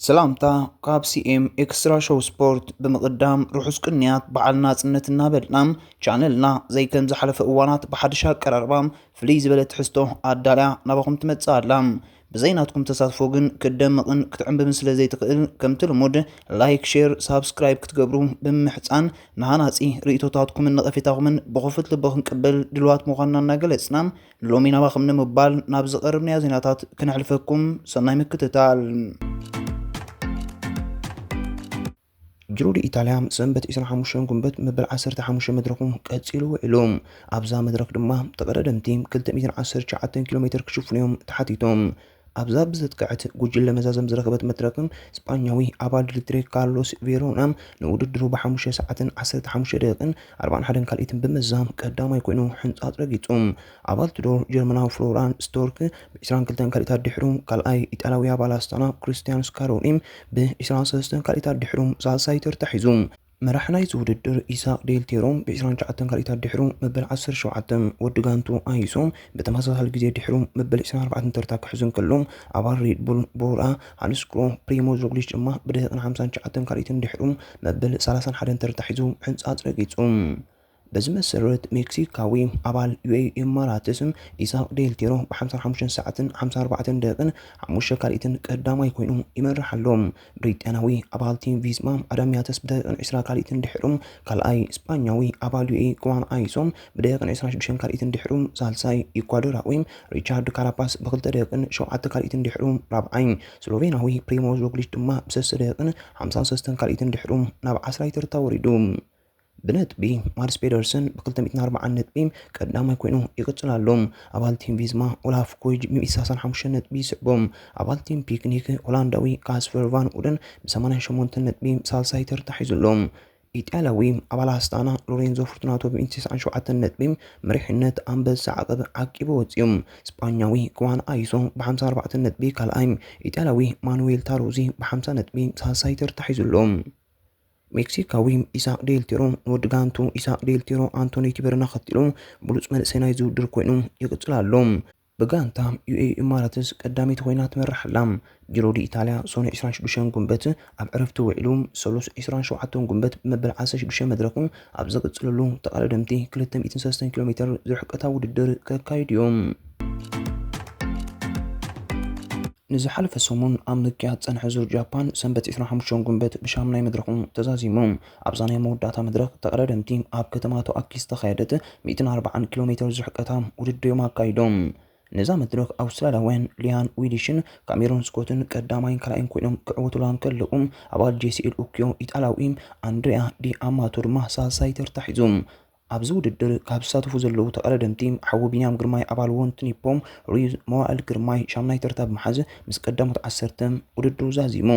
ሰላምታ ካብ ሲኤም ኤክስትራ ሾው ስፖርት። ብምቕዳም ርሑስ ቅንያት በዓል ናጽነት እናበልና፣ ቻነልና ዘይከም ዝሓለፈ እዋናት ብሓድሽ ኣቀራርባ ፍልይ ዝበለ ትሕዝቶ ኣዳልያ ናባኹም ትመጽእ ኣላ። ብዘይ ናትኩም ተሳትፎ ግን ክትደምቕን ክትዕምብብን ስለ ዘይትኽእል፣ ከምቲ ልሙድ ላይክ፣ ሼር፣ ሳብስክራይብ ክትገብሩ ብምምሕጻን፣ ንሃናጺ ርእይቶታትኩምን ነቐፌታኹምን ብኽፉት ልቢ ክንቅበል ድልዋት ምዃንና እናገለጽና፣ ንሎሚ ናባኹም ንምባል ናብ ዝቐርብናዮ ዜናታት ክነሕልፈኩም። ሰናይ ምክትታል። ጅሮ ዲ ኢጣልያ ሰንበት ዕስራን ሓሙሽተን ጉንበት መበል ዓሰርተ ሓሙሽተ መድረኹ ቀጺሉ ውዒሉ። ኣብዛ መድረኽ ድማ ተቐዳደምቲ ክልተ ሚእትን ዓሰርተ ትሽዓተን ኪሎ ሜትር ክሽፍኑ እዮም ተሓቲቶም። ኣብዛ ብዘጥቅዐት ጉጅለ መዛዘም ዝረኸበት መድረኽ፣ ስጳኛዊ ኣባል ድልድሬ ካርሎስ ቬሮና ንውድድሩ ብሓሙሽተ ሰዓትን ዓሰርተ ሓሙሽተ ደቂቕን ኣርባዓን ሓደን ካልኢትን ብምዛም ቀዳማይ ኮይኑ ሕንጻጽ ረጊጹ። ኣባል ቱዶር ጀርመናዊ ፍሎራን ስቶርክ ብዕስራን ክልተን ካልኢታት ድሕሩ ካልኣይ፣ ኢጣልያዊ ኣባል ኣስታና ክርስቲያን ስካሮኒ ብዕስራን ሰለስተን ካልኢታት ድሕሩ ሳልሳይ ተርታ ሒዙ። መራሕ ናይዚ ውድድር ኢሳቅ ዴል ቴሮ ብዕስራን ትሽዓተን ካልኢታት ድሕሩ መበል ዓሰርተ ሸውዓተ፣ ወዲ ጋንቱ ኣይሶ ብተመሳሳሊ ግዜ ድሕሩ መበል ዕስራን ኣርባዕተን ተርታ ክሕዝ እንከሎ፣ ኣባል ሬድ ቡል ቦራ ሃንስክሮ ፕሪሞዝ ሮግሊች ድማ ብደቂቕን ሓምሳን ትሽዓተን ካልኢትን ድሕሩ መበል ሰላሳን ሓደን ተርታ ሒዙ ሕንጻጽ ረጊጹ። በዚ መሰረት ሜክሲካዊ ኣባል ዩኤኢ ኢማራትስ ኢሳቅ ዴል ቴሮ ብሓምሳን ሓሙሽተን ሰዓትን ሓምሳን ኣርባዕተን ደቂቕን ሓሙሽተ ካልኢትን ቀዳማይ ኮይኑ ይመርሕ ኣሎ። ብሪጣንያዊ ኣባል ቲም ቪስማ ኣዳም ያተስ ብደቂቕን ዕስራ ካልኢትን ድሕሩ ካልኣይ፣ ስጳኛዊ ኣባል ዩኤኢ ክዋን ኣይሶ ብደቂቕን ዕስራን ሽዱሽተን ካልኢትን ድሕሩ ሳልሳይ፣ ኢኳዶራዊ ሪቻርድ ካራፓስ ብክልተ ደቂቕን ሸውዓተ ካልኢትን ድሕሩ ራብዓይ፣ ስሎቬናዊ ፕሪሞዝ ሮግሊች ድማ ብሰለስተ ደቂቕን ሓምሳን ሰለስተን ካልኢትን ድሕሩ ናብ ዓስራይ ተርታ ወሪዱ። ብነጥቢ ማድስ ፔደርሰን ብክልተ ሚእትን ኣርባዓን ነጥቢ ቀዳማይ ኮይኑ ይቕጽል ኣሎ። ኣባል ቲም ቪዝማ ኦላፍ ኮይጅ ብሚእቲ ሰላሳን ሓሙሽተን ነጥቢ ይስዕቦ። ኣባል ቲም ፒክኒክ ሆላንዳዊ ካስፐር ቫን ኡደን ብሰማንያን ሸሞንተን ነጥቢ ሳልሳይ ተርታ ሒዙ ኣሎ። ኢጣልያዊ ኣባል ኣስታና ሎሬንዞ ፎርቱናቶ ብሚእቲ ተስዓን ሸውዓተን ነጥቢ መሪሕነት ኣንበሳ ዓቐብ ዓቂቡ ወጺኡ። ስጳኛዊ ክዋን ኣይሶ ብሓምሳ ኣርባዕተን ነጥቢ ካልኣይ፣ ኢጣልያዊ ማኑዌል ታሮዚ ብሓምሳ ነጥቢ ሳልሳይ ተርታ ሒዙ ኣሎ። ሜክሲካዊ ኢሳቅ ዴል ቴሮ ንወዲ ጋንቱ ኢሳቅ ዴል ቴሮ ኣንቶኒ ቲበርና ከቲሉ ብሉጽ መንእሰይ ናይዚ ውድድር ኮይኑ ይቕጽል ኣሎ። ብጋንታ ዩኤኢ ኢማራትስ ቀዳመይቲ ኮይና ትመርሕ ኣላ። ጂሮ ዲ ኢታልያ ሶነ ዕስራን ሽዱሽተን ጉንበት ኣብ ዕረፍቲ ውዒሉ፣ ሰሉስ ዕስራን ሸውዓተን ጉንበት ብመበል ዓሰርተ ሽዱሽተ መድረኹ ኣብ ዝቕጽለሉ ተቐዳደምቲ ክልተ ሚእትን ሰለስተን ኪሎ ሜትር ዝርሕቀታ ውድድር ከካይዱ እዮም። ንዝሓለፈ ሰሙን ኣብ ምክያድ ዝጸንሐ ዙር ጃፓን ሰንበት ዕስራን ሓሙሽተን ጉንበት ብሻምናይ መድረኹ ተዛዚሙ። ኣብዛ ናይ መወዳእታ መድረኽ ተቐዳደምቲ ኣብ ከተማ ቶኣኪ ዝተኻየደት ሚእትን ኣርባዓን ኪሎ ሜትር ዝርሕቀታ ውድድር እዮም ኣካይዶም። ነዛ መድረኽ ኣውስትራልያውያን ሊያን ዊሊሽን ካሜሮን ስኮትን ቀዳማይን ካልኣይን ኮይኖም ክዕወቱላ እንከለዉ፣ ኣባል ጄሲኤል ኡኪዮ ኢጣልያዊ ኣንድሪያ ዲ ኣማቶ ድማ ሳልሳይ ተርታ ሒዙ። ኣብዚ ውድድር ካብ ዝሳተፉ ዘለዉ ተቐዳደምቲ ሓዊ ቢንያም ግርማይ ኣባል ወንትኒፖም ሩዝ መዋእል ግርማይ ሻምናይ ተርታ ብምሓዝ ምስ ቀዳሞት ዓሰርተ ውድድሩ ዛዚሙ።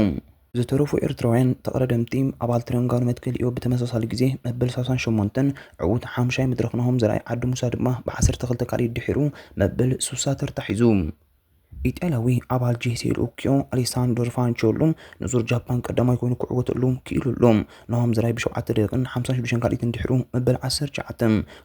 ዝተረፉ ኤርትራውያን ተቐዳደምቲ ኣባል ተረንጋኑ መትከል ኢዮብ ብተመሳሳሊ ግዜ መበል ሰላሳን ሸሞንተን ዕዉት ሓምሻይ መድረኽ ናሆም ዘርኣይ ዓዲ ሙሳ ድማ ብዓሰርተ ክልተ ካልኢት ድሒሩ መበል ሱሳ ተርታ ሒዙ። ኢጣልያዊ ኣባል ጄሲኤል ኡኪዮ ኣሌሳንደር ፋንቾሎ ንዙር ጃፓን ቀዳማይ ኮይኑ ክዕወተሉ ክኢሉ ኣሎ። ናሆም ዘርኣይ ብሸውዓተ ደቂቕን ሓምሳን ሽዱሽተን ካልኢትን ድሕሩ መበል ዓሰርተ ትሽዓተ፣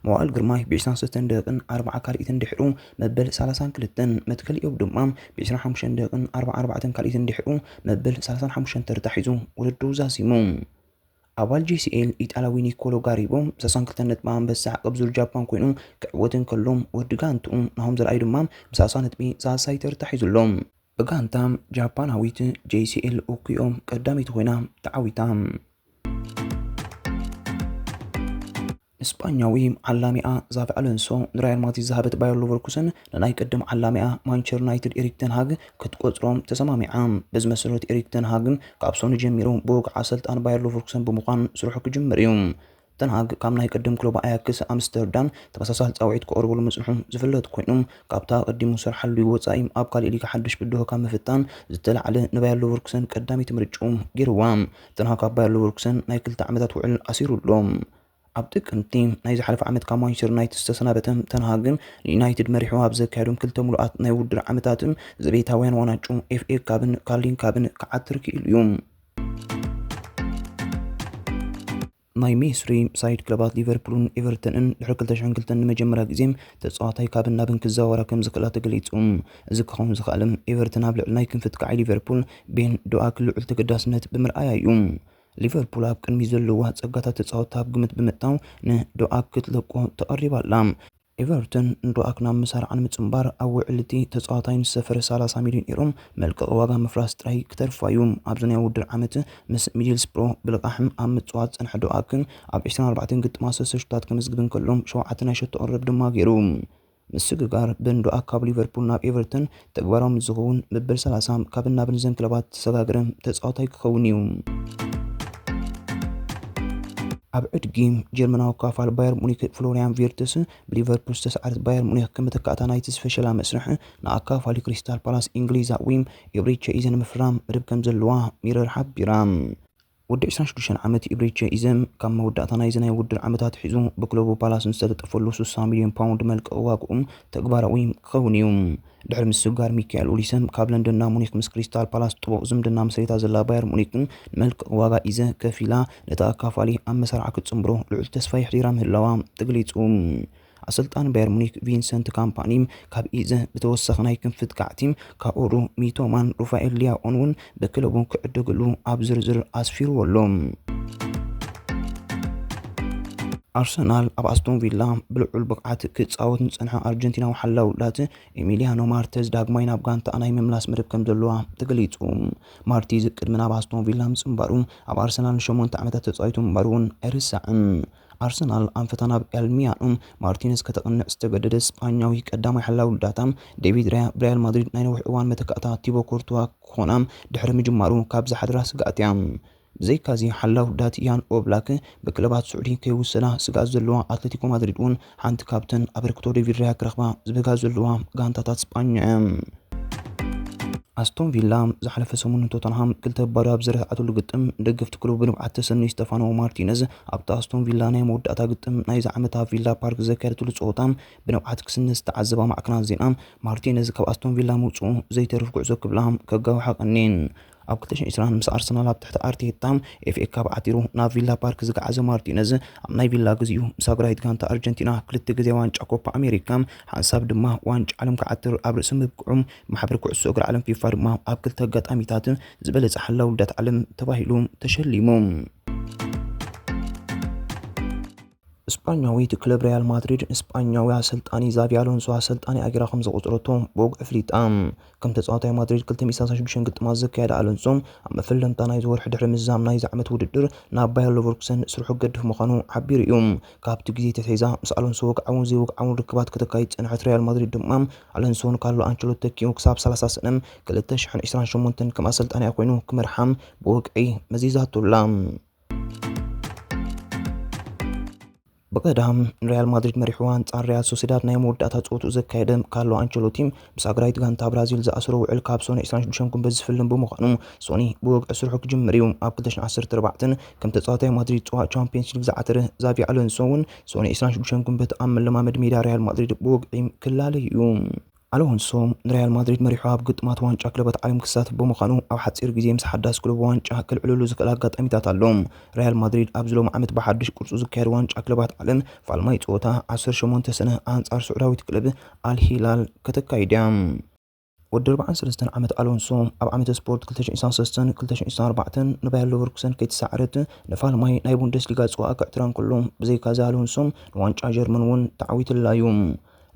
መዋእል ግርማይ ብዕስራን ሰለስተን ደቂቕን ኣርባዓ ካልኢትን ድሕሩ መበል ሰላሳን ክልተን፣ መትከል ኢዮብ ድማ ብዕስራን ሓሙሽተን ደቂቕን ኣርባዓን ኣርባዕተን ካልኢትን ድሕሩ መበል ሰላሳን ሓሙሽተን ተርታ ሒዙ ውድድሩ ዛዚሙ። ኣባል ጄሲኤል ኢጣልያዊ ኒኮሎ ጋሪቦ ብሰላሳን ክልተን ነጥቢ ኣንበሳ ዓቐብ ዙር ጃፓን ኮይኑ ክዕወት እንከሎ፣ ወዲ ጋንትኡ ናሆም ዘርኣይ ድማ ብሰላሳ ነጥቢ ሳልሳይ ተርታ ሒዙ ኣሎ። ብጋንታ ጃፓናዊት ጄሲኤል ኡኪዮ ቀዳመይቲ ኮይና ተዓዊታ። ስጳኛዊ ዓላሚኣ ዛቪ ኣሎንሶ ንራያል ማድሪድ ዝሃበት ባየር ሌቨርኩሰን ንናይ ቅድም ዓላሚኣ ማንቸስተር ዩናይትድ ኤሪክ ተን ሃግ ክትቆጽሮ ተሰማሚዓ። በዚ መሰረት ኤሪክ ተን ሃግ ካብ ሶኒ ጀሚሩ ብወግዓ ኣሰልጣኒ ባየር ሌቨርኩሰን ብምዃን ስርሑ ክጅምር እዩ። ተን ሃግ ካብ ናይ ቅድም ክለቡ ኣያክስ ኣምስተርዳም ተመሳሳሊ ጻውዒት ክቐርበሉ ምጽንሑ ዝፍለጥ ኮይኑ፣ ካብታ ኣቐዲሙ ዝሰርሓሉ ወጻኢ ኣብ ካልእ ሊግ ሓድሽ ብድሆ ካብ ምፍጣን ዝተላዕለ ንባየር ሌቨርኩሰን ቀዳመይቲ ምርጫኡ ገይርዋ። ተን ሃግ ኣብ ባየር ሌቨርኩሰን ናይ ክልተ ዓመታት ውዕል ኣሲሩ ኣሎ። ኣብ ጥቅምቲ ናይ ዝሓለፈ ዓመት ካብ ማንቸስተር ዩናይትድ ዝተሰናበተ ተን ሃግ ንዩናይትድ መሪሑ ኣብ ዘካየዶም ክልተ ምሉኣት ናይ ውድድር ዓመታት ዘቤታውያን ዋንጫ ኤፍኤ ካፕን ካርሊን ካፕን ክዓትር ክኢሉ እዩ። ናይ ሜስሪ ሳይድ ክለባት ሊቨርፑልን ኤቨርተንን ድሕሪ ክልተ ሽሕን ክልተን ንመጀመርያ ግዜ ተጻዋታይ ካብን ናብን ክዘዋወራ ከም ዝኽእላ ተገሊጹ። እዚ ክኸውን ዝኽኣለ ኤቨርተን ኣብ ልዕሊ ናይ ክንፊ ትካዒ ሊቨርፑል ቤን ዶኣክ ልዑል ተገዳስነት ብምርኣያ እዩ። ሊቨርፑል ኣብ ቅድሚ ዘለዋ ጸጋታት ተጻወትቲ ኣብ ግምት ብምእታው ንዶኣክ ክትለቆ ተቐሪባ ኣላ። ኤቨርተን ንዶኣክ ናብ መሳርዓ ንምጽንባር ኣብ ውዕል እቲ ተጻዋታይ ንዝሰፈረ ሰላሳ ሚልዮን ዩሮ መልቀቒ ዋጋ ምፍራስ ጥራይ ክተርፋ እዩ። ኣብዚ ናይ ውድድር ዓመት ምስ ሚድልስብሮ ብልቓሕም ኣብ ምጽዋት ዝጸንሐ ዶኣክ ኣብ ዕስራን ኣርባዕተን ግጥማት ሰለስተ ሽቶታት ከመዝግብ እንከሎ ሸውዓተ ናይ ሸቶ ቅርብ ድማ ገይሩ። ምስግጋር ቤን ዶኣክ ካብ ሊቨርፑል ናብ ኤቨርተን ተግባራዊ ምስ ዝኸውን መበል ሰላሳ ካብን ናብን ዘን ክለባት ዝተሰጋገረ ተጻዋታይ ክኸውን እዩ። ኣብ ዕድጊ ጀርመናዊ ካፋል ባየር ሙኒክ ፍሎሪያን ቪርትስ ብሊቨርፑል ዝተሰዓረት ባየር ሙኒክ ከም መተካእታ ናይቲ ዝፈሸላ መስርሕ ንኣካፋሊ ክሪስታል ፓላስ እንግሊዛዊ ኢብሪቸ ኢዘ ንምፍራም መደብ ከም ዘለዋ ሚረር ሓቢራ። ወዲ ዕስራን ሽዱሽተን ዓመት ኢብሪቸ ኢዘ ካብ መወዳእታ ናይዚ ናይ ውድድር ዓመት ኣትሒዙ ብክለቡ ፓላስ ንዝተለጠፈሉ ስሳ ሚልዮን ፓውንድ መልቀቒ ዋግኡ ተግባራዊ ክኸውን እዩ። ድሕሪ ምስግጋር ሚካኤል ኦሊሰ ካብ ለንደን ናብ ሙኒክ ምስ ክሪስታል ፓላስ ጥቡቕ ዝምድና መስሪታ ዘላ ባየር ሙኒክ ንመልቀቒ ዋጋ ኢዘ ከፊላ ነቲ ኣካፋሊ ኣብ መሳርዓ ክትጽንብሮ ልዑል ተስፋ የሕዲራ ምህላዋ ተገሊጹ። ኣሰልጣኒ ባየር ሙኒክ ቪንሰንት ካምፓኒ ካብ ኢዘ ብተወሳኺ ናይ ክንፊ ትካዕቲ ካኦሩ ሚቶማን ሩፋኤል ሊያኦን እውን ብክለቡ ክዕደግሉ ኣብ ዝርዝር ኣስፊርዎ ኣሎ። ኣርሰናል ኣብ ኣስቶን ቪላ ብልዑል ብቕዓት ክጻወት ንጸንሐ ኣርጀንቲናዊ ሓላው ላት ኤሚሊያኖ ማርተዝ ዳግማይ ናብ ጋንታ ናይ ምምላስ መደብ ከም ዘለዋ ተገሊጹ። ማርቲዝ ቅድሚ ናብ ኣስቶን ቪላ ምጽንባሩ ኣብ ኣርሰናል ንሸሞንተ ዓመታት ተጻዊቱ ምንባሩ እውን ኣይርሳዕን። ኣርሰናል ኣንፈታ ናብ ኤልሚያኖ ማርቲነዝ ከተቕንዕ ዝተገደደ ስጳኛዊ ቀዳማይ ሓላው ዳታ ዴቪድ ራያ ብሪያል ማድሪድ ናይ ነዊሕ እዋን መተካእታ ቲቦ ኮርቱዋ ክኾና ድሕሪ ምጅማሩ ካብ ዝሓድራ ስግኣት እያ። ብዘይካዚ ሓላው ዳት ያን ኦብላክ ብክለባት ስዑዲ ከይውሰዳ ስግኣት ዘለዋ ኣትሌቲኮ ማድሪድ እውን ሓንቲ ካብተን ኣበርክቶ ዴቪድ ራያ ክረኽባ ዝበጋ ዘለዋ ጋንታታት ስጳኛ እያ። ኣስቶን ቪላ ዝሓለፈ ሰሙን ንቶተንሃም ክልተ ባዶ ኣብ ዝረትዓትሉ ግጥም ደገፍቲ ክለቡ ብንብዓት ተሰንዩ ስቴፋኖ ማርቲነዝ ኣብቲ ኣስቶን ቪላ ናይ መወዳእታ ግጥም ናይዚ ዓመት ኣብ ቪላ ፓርክ ዘካየደትሉ ጸወታ ብንብዓት ክስነ ዝተዓዘባ ማዕከናት ዜና ማርቲነዝ ካብ ኣስቶን ቪላ ምውጽኡ ዘይተርፍ ጉዕዞ ክብላ ከጋውሓ ቀኒን። ኣብ ክልተ ሽሕን ዕስራን ምስ ኣርሰናል ኣብ ትሕቲ ኣርቴታ ኤፍኤ ካፕ ዓቲሩ ናብ ቪላ ፓርክ ዝገዓዘ ማርቲነዝ ኣብ ናይ ቪላ ግዜኡ ምስ ኣግራይት ጋንታ ኣርጀንቲና ክልተ ግዜ ዋንጫ ኮፓ ኣሜሪካ ሓንሳብ ድማ ዋንጫ ዓለም ክዓትር ኣብ ርእሲ ምብቅዑ ማሕበር ኩዕሶ እግሪ ዓለም ፊፋ ድማ ኣብ ክልተ ኣጋጣሚታት ዝበለጸ ሓላው ልዳት ዓለም ተባሂሉ ተሸሊሙ። ስጳኛዊት ክለብ ሪያል ማድሪድ ንስጳኛዊ ኣሰልጣኒ ዛቪ ኣሎንሶ ኣሰልጣኒ ኣጊራ ከም ዘቑጽረቶ ብወግዒ ኣፍሊጣ። ከም ተጻዋታይ ማድሪድ ክልተ ሚእቲ ሰላሳ ሽዱሽተ ግጥማት ዘካየደ ኣሎንሶ ኣብ መፈለምታ ናይዚ ወርሒ ድሕሪ ምዝዛም ናይዚ ዓመት ውድድር ናብ ባየር ሌቨርኩሰን ስርሑ ክገድፍ ምዃኑ ሓቢሩ እዩ። ካብቲ ግዜ ተትሒዛ ምስ ኣሎንሶ ወግዓውን ዘይወግዓውን ርክባት ከተካይድ ዝጸንሐት ሪያል ማድሪድ ድማ ኣሎንሶ ንካርሎ ኣንቸሎቲ ተኪኡ ክሳብ ሰላሳ ሰነ ክልተ ሽሕን ዕስራን ሸሞንተን ከም ኣሰልጣኒኣ ኮይኑ ክመርሓ ብወግዒ መዚዛቶ ኣላ። ብቐዳም ንሪያል ማድሪድ መሪሕዋ ኣንጻር ሪያል ሶሴዳድ ናይ መወዳእታ ጸወትኡ ዘካየደ ካርሎ ኣንቸሎቲ ምስ ኣግራይት ጋንታ ብራዚል ዝኣሰሮ ውዕል ካብ ሶኒ ዕስራን ሽዱሽተን ጉንበት ዝፍልም ብምዃኑ ሶኒ ብወግዒ ስርሑ ክጅምር እዩ። ኣብ ክልተ ሽሕን ዓሰርተ ኣርባዕተን ከም ተጻዋታይ ማድሪድ ጽዋእ ቻምፒየንስ ሊግ ዝዓተረ ዛቪ ኣሎንሶ እውን ሶኒ ዕስራን ሽዱሽተን ጉንበት ኣብ መለማመዲ ሜዳ ሪያል ማድሪድ ብወግዒ ክላለይ እዩ። ኣሎንሶ ንሪያል ማድሪድ መሪሑ ኣብ ግጥማት ዋንጫ ክለባት ዓለም ክሳተፍ ብምዃኑ ኣብ ሓጺር ግዜ ምስ ሓዳስ ክለቡ ዋንጫ ክልዕለሉ ዝኽእል ኣጋጣሚታት ኣሎ። ሪያል ማድሪድ ኣብዚ ሎሚ ዓመት ብሓድሽ ቅርጹ ዝካየድ ዋንጫ ክለባት ዓለም ፋልማይ ጸወታ ዓሰርተ ሸሞንተ ሰነ ኣንጻር ስዑዳዊት ክለብ ኣልሂላል ከተካይድ እያ። ወዲ ኣርባዓን ሰለስተን ዓመት ኣሎንሶ ኣብ ዓመተ ስፖርት ክልተ ሽሕን ዕስራን ሰለስተን ክልተ ሽሕን ዕስራን ኣርባዕተን ንባየር ሌቨርኩሰን ከይተሳዕረት ንፋልማይ ናይ ቡንደስሊጋ ጽዋኣ ክዕትራ እንከሎ ብዘይካዚ ኣሎንሶ ንዋንጫ ጀርመን እውን ተዓዊትላ እዩ።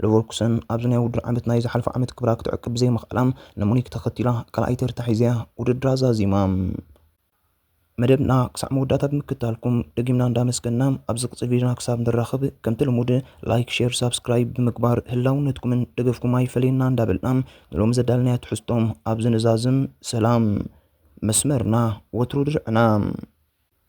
ሌቨርኩሰን ኣብዚ ናይ ውድድር ዓመት ናይ ዝሓለፈ ዓመት ክብራ ክትዕቅብ ብዘይምኽኣላ ንሙኒክ ተኸቲላ ካልኣይ ተርታ ሒዛ ውድድራ ዛዚማ። መደብና ክሳዕ መወዳእታ ብምክታልኩም ደጊምና እንዳመስገና ኣብዚ ቅጽል ቪድዮና ክሳብ ንራኸብ ከምቲ ልሙድ ላይክ፣ ሼር፣ ሳብስክራይብ ብምግባር ህላውነትኩምን ደገፍኩም ኣይፈለየና እንዳበልና ንሎሚ ዘዳለናዮ ትሕዝቶ ኣብዚ ንዛዝም። ሰላም። መስመርና ወትሩ ድርዕና።